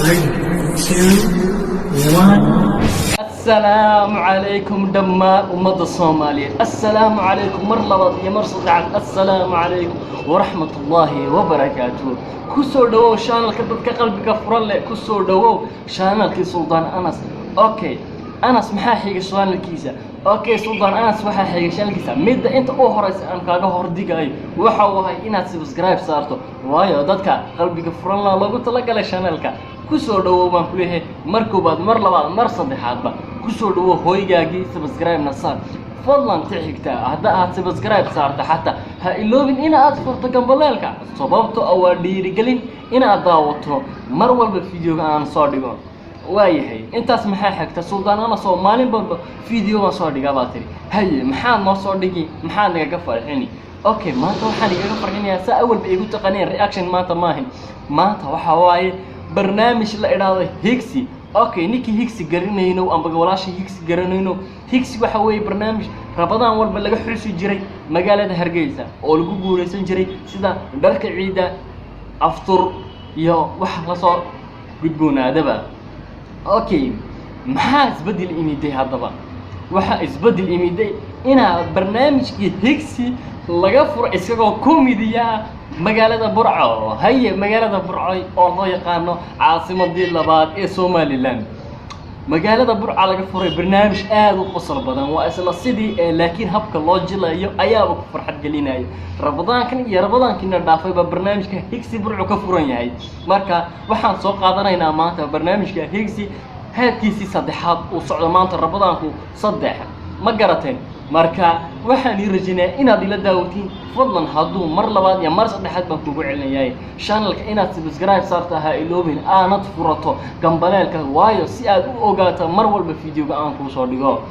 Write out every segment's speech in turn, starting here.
Three, two, one. Asalaamu calaykum dhammaan ummadda Soomaaliyeed. Assalaamu calaykum mar labaad iyo mar saddexaad. Assalaamu calaykum waraxmat ullaahi wabarakaatuh. Ku soo dhowow channelka dadka qalbiga furan leh. Ku soo dhowow channelkii Suldaan Anas. Okay, Anas maxaa xigay channelkiisa? Okay, Suldaan Anas waxaa xigay channelkiisa. Midda inta u horeysa aan kaaga hordigayo waxa uu ahay inaad subscribe saarto, waayo dadka qalbiga furan leh loogu talagalay channelka. Ku soo dhowow baan ku leeyahay mar koobaad, mar labaad, mar saddexaadba. Ku soo dhowow hoygaagii, subscribe-na saar fadlan. Ta xigtaa, hadda aad subscribe saarto, xataa ha iloobin in aad furto gambaleelka, sababto ah waa dhiirigelin inaad daawato mar walba videoga aan soo dhigo. Waayahay, intaas maxaa xigta? Suldaan Anas oo maalin walba video baan soo dhigaa baa tiri. Haye, maxaad noo soo dhigi? Maxaad nagaga farxini? Okay, maanta waxaan igaga farxinayaa, saa awalba igu taqaneen, reaction maanta maahin. Maanta waxaa waaye barnaamij la idhaahdo Higsi. Okay, ninkii Higsi garanayno amba walaasha Higsi garanayno, Higsi waxa weeye barnaamij Rabadaan walba laga xusi jiray magaalada Hargeysa oo lagu guuleysan jiray sida dharka ciidda, aftur iyo wax lasoo gudboonaadaba. Okay, maxaa isbeddel imiday haddaba? Waxaa isbeddel imiday inaa barnaamijkii Higsi laga furo isagoo comedy-ya magaalada Burco. Haye, magaalada Burco oo loo yaqaano caasimadii labaad ee Somaliland, magaalada Burca laga furay barnaamij aada u qosol badan. Waa isla sidii ee, laakiin habka loo jilayo ayaaba ku farxad gelinaya. Rabadaankan iyo rabadaankiina dhaafayba barnaamijka Higsi Burco ka furan yahay. Marka waxaan soo qaadanaynaa maanta barnaamijka Higsi heerkiisii saddexaad uu socdo maanta, Rabadaanku 3, ma garateen? Marka waxaan ii rajaynayaa inaad ila daawatiin. Fadlan, hadduu mar labaad iyo mar saddexaad baan kugu celinayaay, channelka inaad subscribe saarta ha iloobin, aanad furato gambaleelka, waayo si aad u ogaato mar walba videoga aan kuu soo dhigo.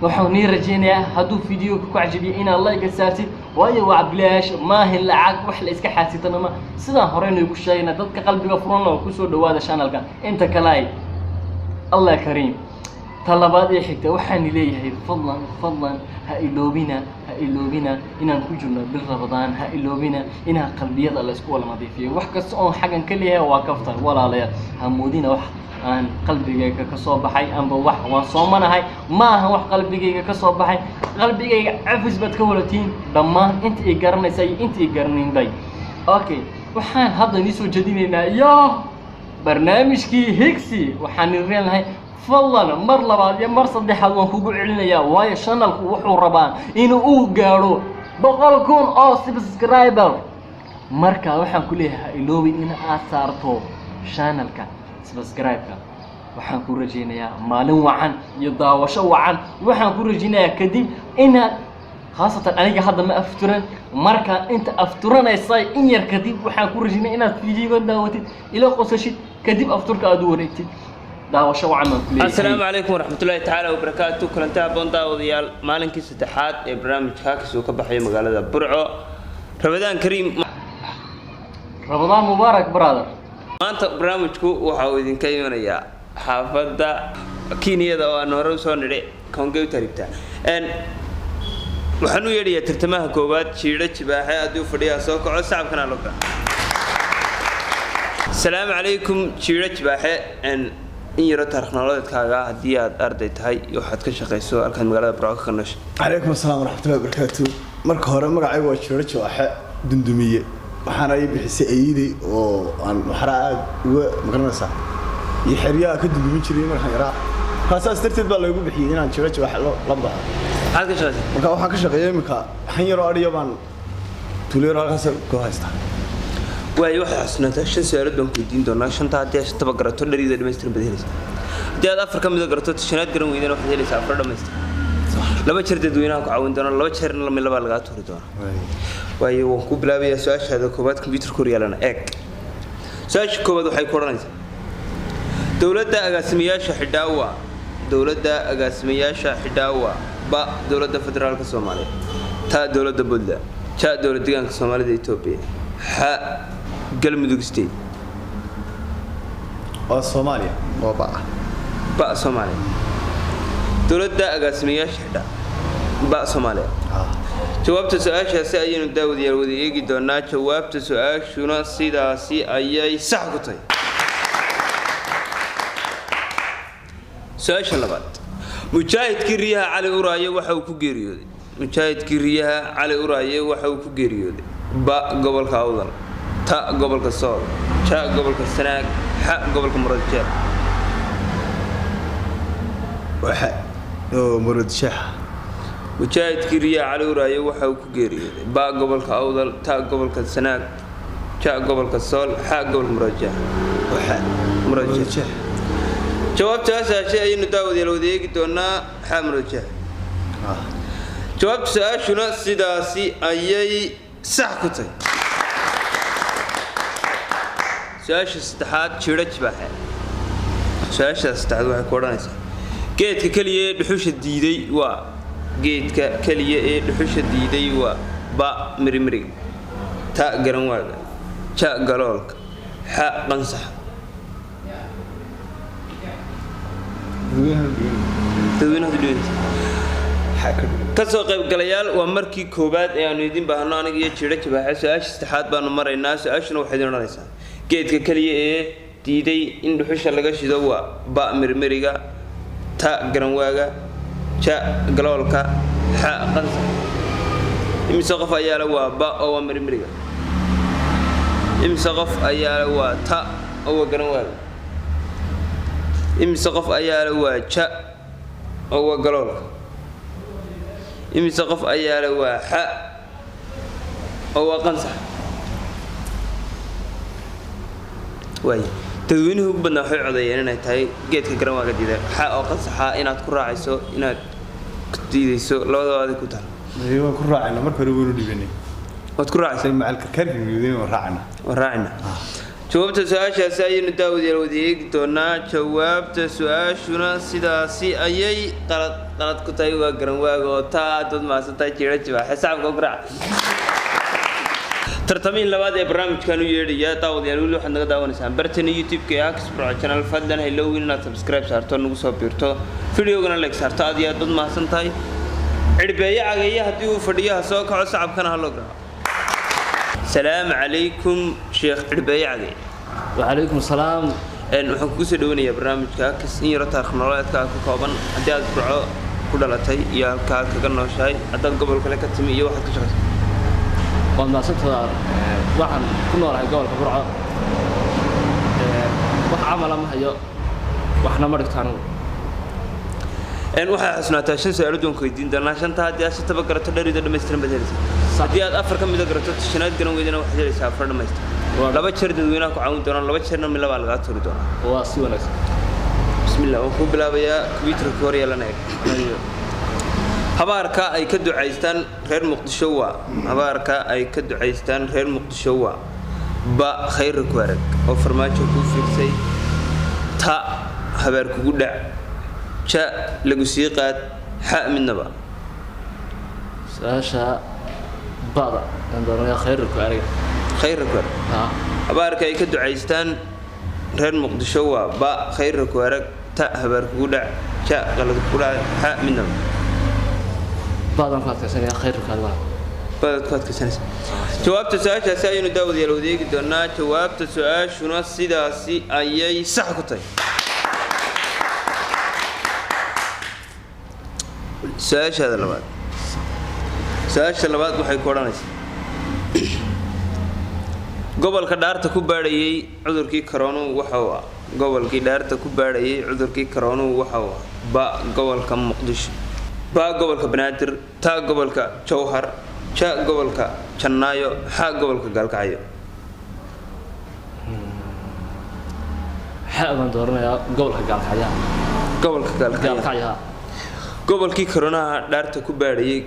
Waxaan nii rajaynayaa hadduu videoga ku cajabiyo inaad like saartid, waayo waa bilaash, maahin lacag wax la iska xaasitana ma. Sidaan horey noogu sheegna, dadka qalbiga furan oo kusoo dhawaada channelka. Inta kale ay Allah kariim. Ta labaad ee xigta waxaan leeyahay, fadlan, fadlan, ha iloobina, ha iloobina inaan ku jirno bil Rabadaan. Ha iloobina inaan qalbiyada la isku wala nadiifiyo. Wax kasta oon xaggan ka leeyahay waa kaftan, walaalayaal. Ha moodina wax aan qalbigayga ka soo baxay amba wax waan soomanahay. Ma aha wax qalbigayga ka soo baxay. Qalbigayga cafis baad ka walatiin dhammaan inta i garanaysa iyo inta i garanaynbay. Okay, waxaan hadda nii soo jeedinaynaa yo barnaamijkii Higsi. Waxaan idin leenahay, fadlan, mar labaad iyo mar saddexaad waan kugu celinayaa, waayo channelku wuxuu rabaa inuu uu gaadho 100,000 oo subscriber. Marka waxaan ku leeyahay, ha iloobin in aad saarto channelka subscribe-ka. Waxaan ku rajaynayaa maalin wacan iyo daawasho wacan. Waxaan ku rajaynayaa kadib inaad, khaasatan aniga hadda ma afturan, marka inta afturanaysa in yar kadib, waxaan ku rajaynaya inaad videoga daawatid, ila qosashid, kadib afturka aad u wareegtid. Daawasho wacan baan ku leeyahay. Asalaamu calaykum waraxmatullaahi tacaala wabarakaatu. Kulanti habboon, daawadayaal. Maalinkii saddexaad ee barnaamijka Hakis uu ka baxayo magaalada Burco. Rabadaan kariim. Rabadaan mubaarak, brother. Maanta barnaamijku waxa uu idinka imanayaa xaafadda Kenyada oo aan hore usoo nidhi Kongey taribta. Waxaan u yeedhayaa tartamaha koowaad, Jiidho Jibaaxe. Hadduu fadhiyaa soo kaco, sacabkana loga. Asalaamu calaykum, Jiidho Jibaaxe. In yaro taarikh nololeedkaaga, haddii aad arday tahay iyo waxaad ka shaqayso, halkaad magaalada Burco ka nooshay. Calaykum asalaam waraxmatullahi wabarakaatu. Marka hore magacaygu waa Jiiro Jawaaxe Dundumiye, waxaana ii bixisay ayiday oo aan waxraa aad uga magaranaysaa iyo xeryaha ka dundumin jiray markaan yaraa. Markaa saas darteed baa loogu bixiyey inaan Jiiro Jawaaxe la baxo. Maxaad ka shaqaysaa? Marka waxaan ka shaqeeya iminka xan yaroo adhiya baan tuulo yaro halkaas ku haystaa. Waayo, waxaad xusnaataa shan su-aalood baan ku weydiin doonaa. Shanta haddii aad shantaba garato, dharida dhamaystiran baad helaysaa. Haddii aad afar ka mida garato, tashanaad garan weydana, waxaad helaysaa afar dhamaystiran. Laba jeer dadweynaha ku caawin doona, laba jeerna lami labaa lagaa tuuri doona. Waayo, waan ku bilaabayaa su-aashaada koowaad. Computerka hor yaalana eeg. Su-aasha koowaad waxay ku odhanaysaa: dowladda agaasimayaasha xidhaawa, dowladda agaasimayaasha xidhaawa: ba, dowladda federaalka Soomaaliya; ta, dowladda Puntland; ja, dowlad deegaanka Soomaalida Etoobiya; xa, Galmudug State. Waa Soomaaliya, waa ba. Ba, Soomaaliya. Dowladda agaasimayaasha xidha, ba Soomaaliya. Jawaabta su-aashaasi ayaynu, daawadayaal, wada eegi doonaa. Jawaabta su-aashuna sidaasi ayay sax ku tahay. Su-aasha labaad: mujaahidkii riyaha Cali Uraaye waxa uu ku geeriyooday, mujaahidkii riyaha Cali Uraaye waxa uu ku geeriyooday: ba gobolka Awdal, ta gobolka Sool, ja gobolka Sanaag, xa gobolka Muradjeer. Waxa oo Murad Sheex. Mujaahidkii riyaha Cali Uraaye waxa uu ku geeriyooday: ba gobolka Awdal, ta gobolka Sanaag, ja gobolka Sool, xa gobolka Muradjeer. Waxa Murad Sheex. Jawaabtaas haashe ayaynu, daawadayaal, wada eegi doonaa. Xa Muradjeer. Jawaabta su-aashuna sidaasi ayay sax ku tahay. Su-aasha saddexaad, jiro jibaaxe. Su-aasha saddexaad waxay ku odhanaysaa: geedka keliya ee dhuxusha diiday waa, geedka keliya ee dhuxusha diiday waa: ba mirimiriga, ta garanwaaga, ja galoolka, xa qansaxa. Dadweynaha dhibanta kasoo qaybgalayaal, waa markii koowaad ee aanu idin baahno aniga iyo Jiro Jibaaxe. Su-aasha saddexaad baanu maraynaa. Su-aashuna waxay idin odhanaysaa: geedka keliya ee diiday in dhuxusha laga shido waa: ba mirmiriga, ta garanwaaga, ja galoolka, xa qansa. Imise qof ayaa le waa ba oo waa mirmiriga? Imise qof ayaa le waa ta oo waa garanwaaga? Imise qof ayaa le waa ja oo waa galoolka? Imise qof ayaa le waa xa oo waa qansax? Waay, dadweynuhu ugu badnaa waxay codeeyeen inay tahay geedka garanwaaga diiday, xa oo qansaxa. Inaad ku raacayso, inaad ku diidayso, labadaba adig ku taal. Waan ku raacayna, marka hore waynu dhibanay. Waad ku raacaysa? Macal karkaarka guudeen waan raacayna. Waan raacayna. Jawaabta su-aashaasi ayaynu, daawadayaal, wada eegi doonaa. Jawaabta su-aashuna sidaasi ayay qalad qalad ku tahay. Waa garanwaaga oo taa. Dad mahadsantahay, Jiira Jibaaxe, sacabka u garaac. Tartamiin labaad ee barnaamijkan u yeedhaya. Daawadayaal, weli waxaad naga daawanaysaan bartana YouTube-ka ee Akis Burco Channel. Fadlan haylowin inaad subscribe saarto, nagu soo biirto, videogana like saarto. Aad iyo aad dad mahadsan tahay. Cirbeeye Cageeye haddii uu fadhiyo ha soo kaco, sacabkana ha loo garaaco. Salaamu calaykum, Sheekh Cirbeeye Cageeye. وعليكم السلام. Waxaan kugu soo dhawanayaa barnaamijka Akis. In yaro taarikh nololeedka ka kooban, haddii aad Burco ku dhalatay iyo halka aad kaga nooshahay, haddaad gobol kale ka timi iyo waxaad ka shaqaysa. Waad mahadsantahay. Waxaan ku noolahay gobolka Burco. Wax camala ma hayo, waxna ma dhigto anigu. Waxaa xusnaataa shan su-aalood waan ku weydiin doonaa. Shanta haddii aad shantaba garato, dherida dhammaystiran baad helaysaa. Haddii aad afar ka mida garato, shanaad garan weydana, waxaad helaysaa afar dhammaystiran. Laba jeer dadweynaha ku caawin doonaa, laba jeerna milabaa lagaa tuuri doonaa. Waa si wanaagsan. Bismillah, waan kuu bilaabayaa. Computerka hor yeelana eeg. Habaarka ay ka ducaystaan reer Muqdisho waa, habaarka ay ka ducaystaan reer Muqdisho waa: ba khayra ku arag oo farmaajo kuu fiirsay, ta habaar kugu dhac, ja lagu sii qaad, xa midnaba. Su-aasha bada aan dooranaya, khayrku arag. Khayra ku arag. Haa. Habaarka ay ka ducaystaan reer Muqdisho waa: ba khayra ku arag, ta habaar kugu dhac, ja qalad kugu dhac, xa midnaba. Badan ku adkaysanaya, khayrku arag. Baad ku adkaysanaysa. Jawaabta su-aashaasi ayaynu, daawadayaal, wada eegi doonaa. Jawaabta su-aashuna sidaasi ayay sax ku tahay. Su-aashaada labaad, su-aasha labaad waxay ku odhanaysaa: gobolka dhaarta ku baadhayay cudurkii karoonuhu waxa uu ah, gobolkii dhaarta ku baadhayay cudurkii karoonuhu waxa uu ah: ba gobolka Muqdisho, ba gobolka Banaadir, ta gobolka Jowhar, ja gobolka Jannaayo, xa gobolka Gaalkacyo. Xa baan dooranayaa, gobolka Gaalkacyaha. Gobolka Gaalkacyo? Gaalkacyaha. Gobolkii karoonaha dhaarta ku baadhayay.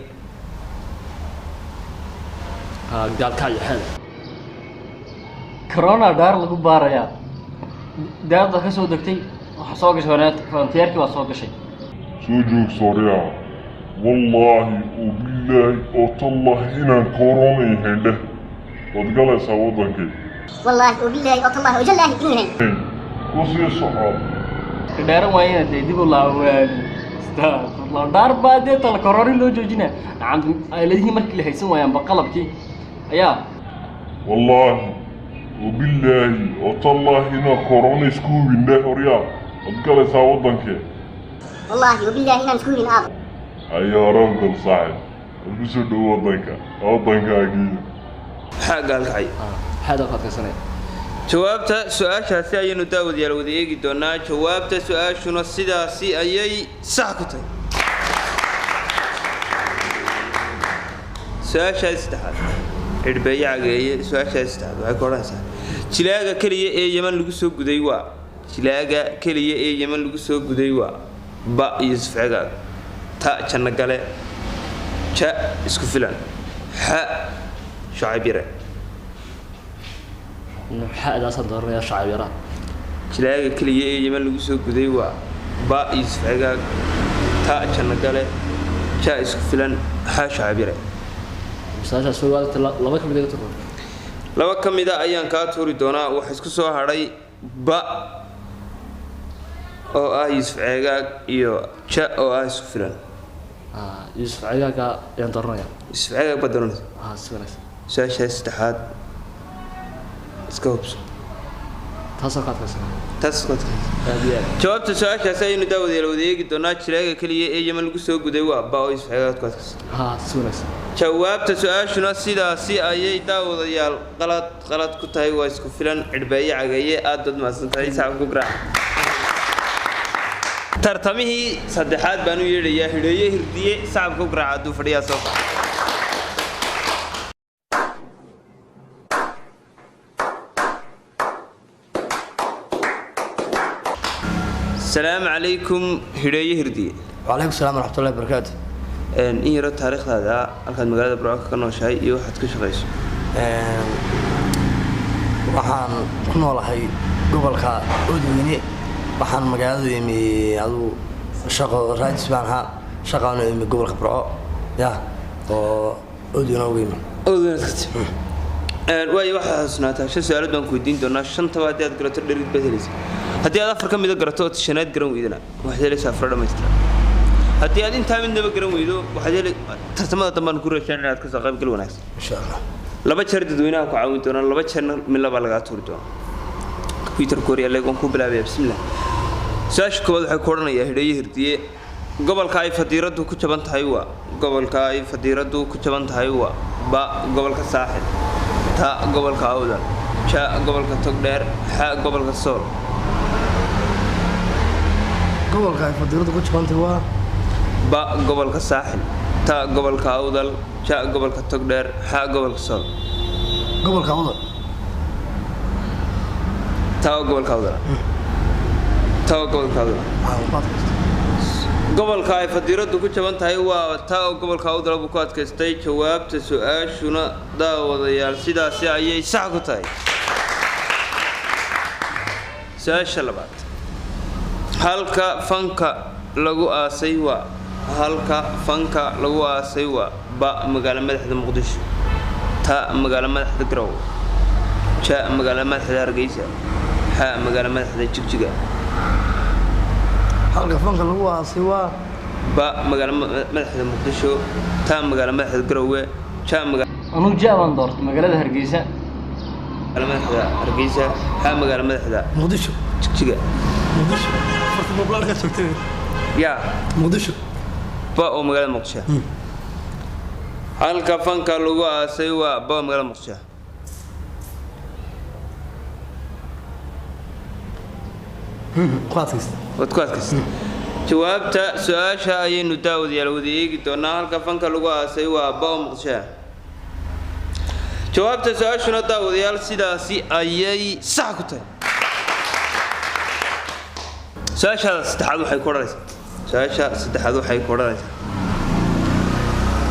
Haa, Gaalkacyo xeeda. Corona dhaar lagu baarayaa, daadda ka soo degtay, waxa soo gashay frontier-kii waa soo gashay. Soo joog sooryaa, wallaahi oo billaahi oo tallaahi inaan korona yahayn dheh, waad galaysaa waddankii. والله وبالله وتالله وجلاله إني Ku sii soco. Dhaaran waayena dee dib u laabo. Astaghfirullah, dhaar baa dee tala korori loo joojinaya. Nacam, aaladihii markii la haysan waayaanba qalabkii ayaa. Wallaahi oo billaahi oo tallaahi inaan korona isku hubin dheh. Horyaa, waad galaysaa waddankee. Wallaahi wabilaahi inaan isku hubin, aabo. Haye, hore u gal saaxib. Waad ku soo dhowo waddanka, waddankaagii. Maxaa Gaalkacyo? Xaada ku adkaysanaya. Jawaabta su-aashaasi ayaynu daawadayaal wada eegi doonaa. Jawaabta su-aashuna sidaasi ayay sax ku tahay. Su-aashaasi saddexaad, Cidhbeeye Cageeye, su-aashaasi saddexaad waxay ku odhanaysaa: jilaaga keliya ee Yeman lagu soo guday waa, jilaaga keliya ee Yeman lagu soo guday waa: ba Yuusuf Cegaag, ta Janno Gale, ja Isku Filan, xa Shacab Yare. Xaadaasaan dooranaya, Shacab Yaraa. Jilaaga keliya ee Yeman lagu soo guday waa: ba Yuusuf Cegaag, ta Janno Gale, ja Isku Filan, xa Shacab Yare. Su-aashaas way waadagta, laba ka mid iga turban. Laba ka mida ayaan kaa tuuri doonaa. Waxa isku soo hadhay ba oo ah Yuusuf Ceegaag iyo ja oo ah Isku Filan. Yuusuf Cegaaga ayaan dooranaya. Yuusuf Ceegaag baad dooranaysa? Si wanaagsan. Su-aashaas saddexaad iska hubso. Taasoo ka adkaysanaya. Taas isku adkaysa. Aad iyo aad. Jawaabta su-aashaasi ayaynu daawadayaal wada eegi doonaa. Jilaaga keliya ee Yeman lagu soo guday waa ba oo Yuusuf Ceegaag ku adkaysa. Si wanaagsan. Jawaabta su-aashuna sidaasi ayay daawadayaal qalad qalad ku tahay. Waa Isku Filan. Cidhbeeye Cageeye, aad baad mahadsan tahay, sacab ku garaac. Tartamihii saddexaad baan u yeedhayaa, Hidheeye Hirdiye. Sacabka ku garaaca hadduu fadhiyaa soo kac. Salaamu calaykum, Hidheeye Hirdiye. وعليكم السلام ورحمة الله وبركاته. In yaro taariikhdaada, halkaad magaalada Burco ka nooshahay iyo waxaad ka shaqayso. Waxaan ku noolahay gobolka Oodweyne. Waxaan magaalada imi aduu shaqo raadis baan ahaa, shaqaanu imi gobolka Burco ya oo Oodweyne ugu imi. Waayo, waxaad xasuusnaataa shan su-aalood baan ku weydiin doonaa. Shantaba haddii aad garato dherid baad helaysa. Haddii aad afar ka mida garato ood shanaad garan weydana, waxaad helaysaa afar dhammaystiran. Haddii aad intaa midnaba garan weydo, waxaad heli tartamada dambaan ku rajayn inaad kasoo qaybgal wanaagsan. Insha Allah. Laba jeer dadweynaha ku caawin doonaa, laba jeerna mid labaa lagaa tuuri doonaa. Computer korea leeg waan ku bilaabaya. Bismillah. Su-aasha koowaad waxay ku odhanayaa, Hidheeye Hirdiye: gobolka ay fadiiraddu ku jaban tahay waa, gobolka ay fadiiraddu ku jaban tahay waa: ba gobolka Saaxil, ta gobolka Awdal, ja gobolka Togdheer, xa gobolka Sool. Gobolka ay fadiiradu ku jabantay waa? Ba gobolka Saaxil, ta gobolka Awdal, ja gobolka Togdheer, xa gobolka Sool. Gobolka Awdal. Ta gobolka Awdal, ta gobolka Awdal. Waxaan ku adkaystay. Gobolka ay fadiiraddu ku jaban tahay waa ta oo gobolka Awdal buu ku adkaystay. Jawaabta su-aashuna daawadayaal sidaasi ayay sax ku tahay. Su-aasha labaad: halka fanka lagu aasay waa, halka fanka lagu aasay waa: ba magaalo madaxda Muqdisho, ta magaalo madaxda Garowe, ja magaalo madaxda Hargeysa, xa magaalo madaxda Jigjiga. Halka fanka lagu aasay waa? Ba magaalo madaxda Muqdisho, ta magaalo madaxda Garowe, ja magaalo Anugu ja baan doortay, magaalada Hargeysa. madaxda Hargeysa, xa magaalo madaxda Muqdisho. Jigjiga. Muqdisho, farta mobilka joogtay. Ya. Muqdisho. Ba oo magaalada Muqdisho. Halka fanka lagu aasay waa ba oo magaalada Muqdisho. Ku adkaystay. Waad ku adkaysatay. Jawaabta su-aasha ayaynu daawadayaal wada eegi doonaa. Halka fanka lagu aasay waa ba oo Muqdisho. Jawaabta su-aashuna daawadayaal sidaasi ayay sax ku tahay. Su-aashaada saddexaad waxay ku odhanaysaa, su-aasha saddexaad waxay ku odhanaysaa: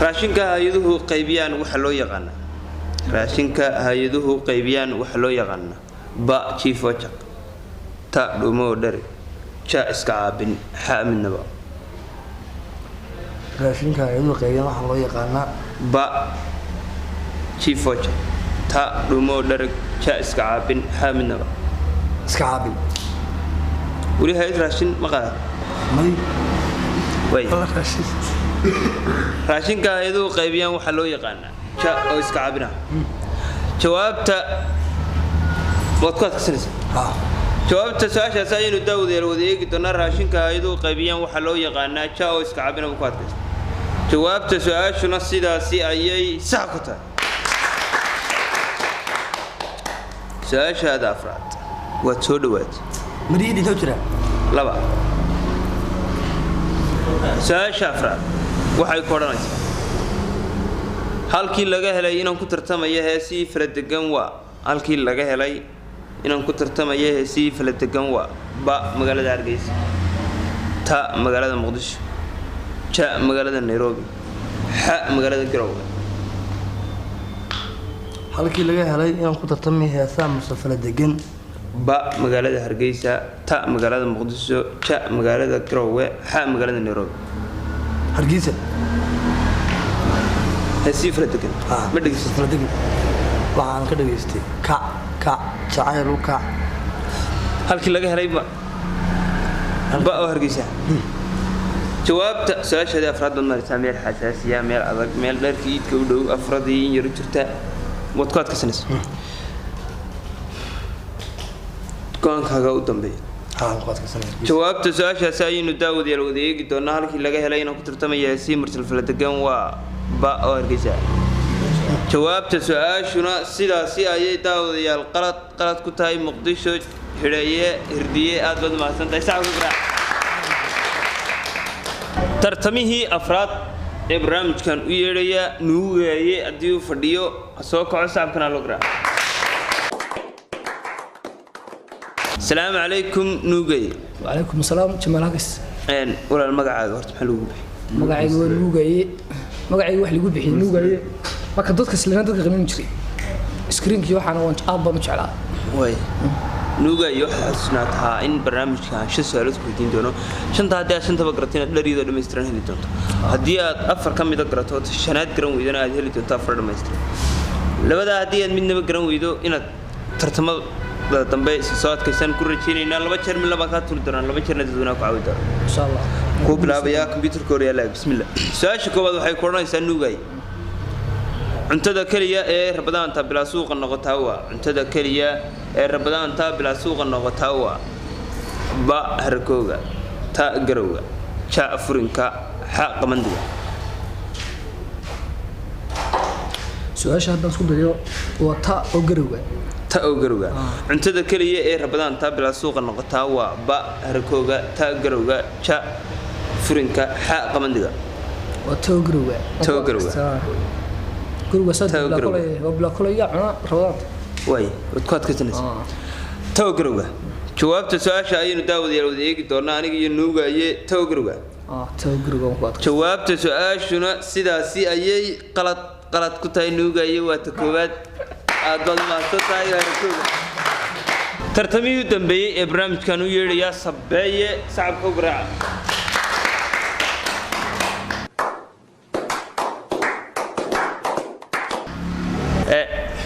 raashinka hay-aduhu qaybiyaan waxa loo yaqaanaa, raashinka hay-aduhu qaybiyaan waxa loo yaqaanaa: ba jiif wajaq, ta dhumo oo dheri, ja iska caabin, xa midnaba. Raashinka hay-aduhu qaybiyaan waxaa loo yaqaanaa? Ba jiif wajaq, ta dhumo oo dhereg, ja iska caabin, xa midnaba. Iska caabin. Weli hay-ad raashin ma qaada? May. Way raashinka hay-aduhu qaybiyaan waxaa loo yaqaanaa ja oo iska caabina. Jawaabta waad ku adkaysanaysaa. Jawaabta su-aashaas ayaynu daawadayaal wada eegi doonaa. Raashinka hay-aduhu qaybiyaan waxaa loo yaqaanaa ja oo iska caabina buu ku adkaysta. Jawaabta su-aashuna sidaasi ayay sax ku tahay. Su-aashaada afraad waad soo dhowaatay. Mariyadii intee u jiraa? Laba. Su-aasha afraad waxay ku odhanaysaa: halkii laga helay inaan ku tartamaya heesihii faladegan waa, halkii laga helay inaan ku tartamaya heesihii faladegan waa: ba magaalada Hargeysa, ta magaalada Muqdisho, ja magaalada Nairobi, xa magaalada Garowe. Halkii laga helay inaan ku tartamay heesaha Musafala degan? Ba magaalada Hargeysa, ta magaalada Muqdisho, ja magaalada Garowe, xa magaalada Nairobi. Hargeysa. Heesihii faladegan ma dhegeysa? Fala degan waxaan ka dhageystay kac kac jacayl u kac. Halkii laga helay ba ba oo Hargeysa. Jawaabta su-aashaadii afraad baad maraysaa, meel xasaasiya, meel adag, meel dharkii iidka u dhow, afradii in yar u jirta. Waad ku adkaysanaysaa go-aankaaga u dambeeya? Haa, ku adkaysanaya. Jawaabta su-aashaasi ayaynu daawadayaal wada eegi doonaa. Halkii laga helay inaan ku tartamaya heesihii mursal faladegan waa ba oo Hargeysa. Jawaabta su-aashuna sidaasi ayay daawadayaal qalad qalad ku tahay. Muqdisho. Xidheeye hirdiye, aad baad umahadsan tahay. Sax ku garaac. Tartamihii afraad ee barnaamijkan u yeedhaya nuugaaye, haddii uu fadhiyo ha soo kaco, sacabkana loo garaac. Asalaamu calaykum nuugaye. وعليكم السلام جمال هاكس. Walaal, magacaaga horta maxaa lagu bixiyay? Magacayga waa Nuugaye. Magacayga wax lagu bixiyay Nuugaye marka dadka islaan dadka qiimeyn jiray iskriinkii, waxaana waan aad baan u jeclaa. Way nuugayo, waxaad xasuusnaataa in barnaamijka aan shan su-aalood ku weydiin doono. Shanta haddii aad shantaba garato, inaad dhariyadoo dhammaystiran heli doonto. Haddii aad afar ka mida garato, shanaad garan weydana, aad heli doonto afar dhammaystiran. Labadaa haddii aad midnaba garan weydo, inaad tartamada dambe isa soo adkaysaan ku rajaynaynaa. Laba jeer mid labaa kaa turi doonaan, laba jeerna dadweynaha ku caawi doona. Insha Allah. Kuu bilaabayaa kombyuutarka horyaalaga. Bismillah. Su-aasha koowaad waxay ku odhanaysaa nuugay: cuntada keliya ee rabadaanta bilaa suuqa noqotaa waa, cuntada keliya ee rabadaanta bilaa suuqa noqotaa waa: ba harkooga, ta garowga, ja furinka, xa qamandiga. Su-aasha haddaan isku dayo waa ta oo garowga. Ta oo garowga. Cuntada keliya ee rabadaanta bilaa suuqa noqotaa waa ba harkooga, ta garowga, ja furinka, xa qamandiga. Waa ta oo garowga. Ta oo garowga. Garowga saa Ta oo bilaa garowga. Kolay waa bilaa kolay yaa cuna rabadaanta. Waay, waad ku adkaysanaysaa ta oo garowga. Jawaabta su-aasha ayaynu daawadayaal wada eegi doonaa, aniga iyo nuugaye. Ta oo garowga. Ta oo garowga waan ku adkay. Jawaabta su-aashuna sidaasi ayay qalad qalad ku tahay. Nuugaye, waa ta koowaad. Aad baad mahadsan tahay. Waa tartamihii u dambeeyey ee barnaamijkan u yeedhayaa Sabeeye, sacabka u garaaca.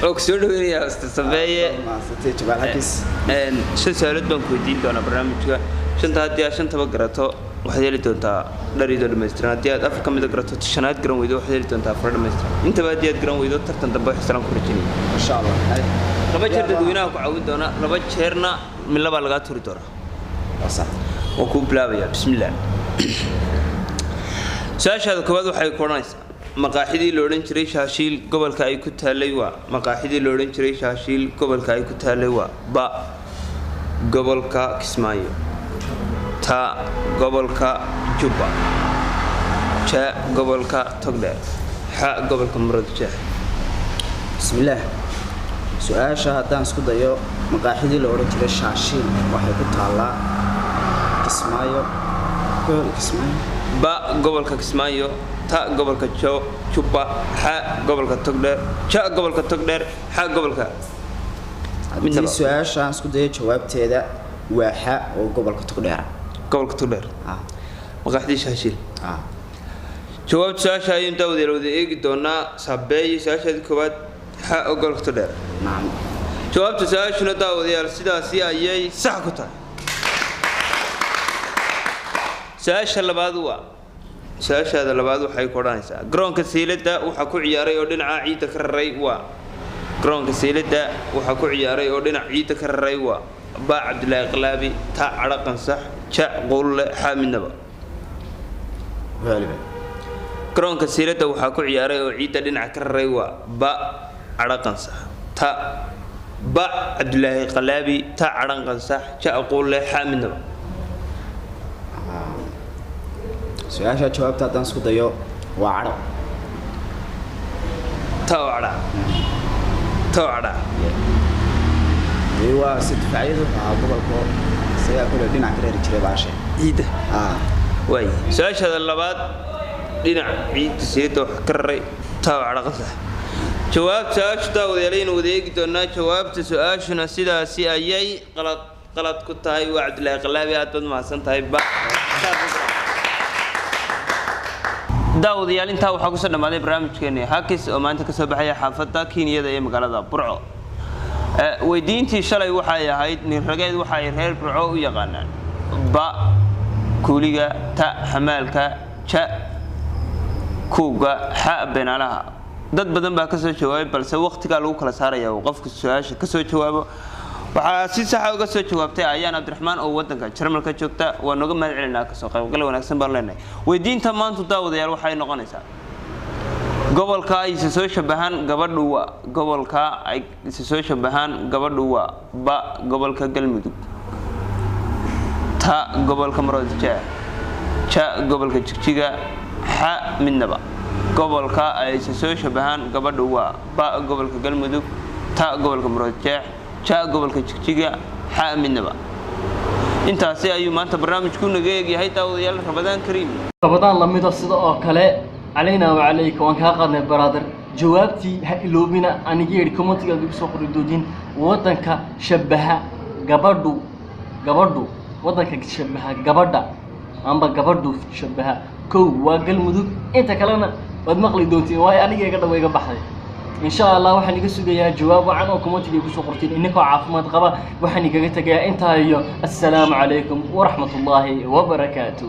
Oo ku soo dhaweynayaa Ustad Sabeeye. Mahadsantay Jamaal Xakis. Shan su-aalood baan ku weydiin doonaa barnaamijka. Shanta haddii aad shantaba garato, waxaad heli doontaa dhar iyadoo dhammaystiran. Haddii aad afar ka mida garato, shanaad garan weydo, waxaad heli doontaa afar dhammaystiran. Intaba haddii aad garan weydo, tartan dambe xisraan ku rajaynaya Insha Allah. Laba jeer dadweynaha ku caawin doona, laba jeerna midlabaa lagaa turi doonaa. Waa sax. Waan kuu bilaabayaa. Bismillah. Su-aashaada koowaad waxay ku odhanaysaa: maqaaxidii la odhan jiray Shaashiil gobolka ay ku taallay waa, maqaaxidii la odhan jiray Shaashiil gobolka ay ku taallay waa: ba gobolka Kismaayo, ta gobolka Jubba, ja gobolka Togdheer, xa gobolka Muradjeex. Bismillaah. Su-aasha haddaan isku dayo, maqaaxidii la odhan jiray Shaashiil waxay ku taallaa Kismaayo, gobolka Kismaayo. Ba gobolka Kismaayo, ta gobolka Jubba, xa gobolka Togdheer, ja gobolka Togdheer, xa gobolka Haddii midnaba. Su-aasha aan isku dayo jawaabteeda waa xa oo gobolka Togdheera. Gobolka Togdheer maqaaxidii Shaashiil. Ah. Jawaabta su-aasha ayaynu daawadeela wada eegi doonaa. Sabeeye, su-aashaadii koowaad xa oo gobolka Togdheer. Nacam. Jawaabta su-aashuna daawadayaal sidaasi ayay sax ku tahay. Su-aasha labaad waa Su-aashaada labaad waxay ku odhanaysaa: garoonka Sayladda waxaa ku ciyaaray oo dhinaca ciidda ka raray waa. Garoonka Sayladda waxaa ku ciyaaray oo dhinac ciidda ka raray waa: ba, Cabdilaahi Qalaabi; ta, Cadho Qansax; ja, Quulle; xa, midnaba. Garoonka Sayladda waxaa ku ciyaaray oo ciidda dhinaca ka raray waa: ba, Cadho Qansax; ta, ba, Cabdilaahi Qalaabi; ta, Cadhan Qansax; ja, Quulle; xa, midnaba. Su-aasha jawaabta haddaan isku dayo waa Cadho. Ta oo cadha, ta oo cadha. Dee waa si difaacyadu wuxuu ahaa gobolka, isagaa kule dhinac ka reeri jiray baashe. Ciidda waay. Su-aashaada labaad, dhinac ciidda Sayladda wax ka raray ta oo cadho Qansax. Jawaabta su-aashu, daawadayaal, wada eegi doonaa jawaabta su-aashuna sidaasi ayay qalad qalad ku tahay. Waa Cabdilaahi Qalaabi. Aad baad mahadsan tahay. Ba daawadayaal, intaa waxaa kusoo dhammaaday barnaamijkeeni Hakis oo maanta kasoo baxaya xaafadda Kiinyada ee magaalada Burco. Weydiintii shalay waxay ahayd: nin rageed waxa ay reer Burco u yaqaanaan: ba, kuuliga; ta, xamaalka; ja, kuuga; xa, beenaalaha. Dad badan baa kasoo jawaabay, balse waqtigaa lagu kala saaraya uu qofka su-aasha kasoo jawaabo. Waxaa si saxa uga soo jawaabtay Ayaan Cabdiraxmaan oo wadanka Jarmalka joogta. Waa nooga mahad celinaa, kasoo qaybgal wanaagsan baan leenahay. Weydiinta maanta, daawadayaal, waxay noqonaysaa: gobolka ay isa soo shabahaan gabadhu waa. Gobolka ay isa soo shabahaan gabadhu waa: ba, gobolka Galmudug; ta, gobolka Maroodijeex; ja, gobolka Jigjiga; xa, midnaba. Gobolka ay isa soo shabahaan gabadhu waa: ba, gobolka Galmudug; ta, gobolka Maroodijeex; ja, gobolka Jigjiga; xa, midnaba. Intaasi ayuu maanta barnaamijku naga eegyahay. Daawadayaal, Ramadaan kariim. Rabadaan lamida sida oo kale calayna wacalayka. Waan kaa qaadnay, brother. Jawaabtii ha iloobina, aniga yidhi commentiga aad igu soo qori doontiin waddanka shabaha gabadhu, gabadhu waddanka shabaha gabadha amba gabadhu shabaha. Kow waa Galmudug, inta kalena waad maqli doontiin, waayo aniga iga dhow iga baxday. Insha Allah waxaan iga sugayaa jawaab wacan oo commentiga igu soo qortiin idinkoo caafimaad qaba. Waxaan igaga tegayaa intaa iyo assalaamu calaykum waraxmatullaahi wabarakaatu.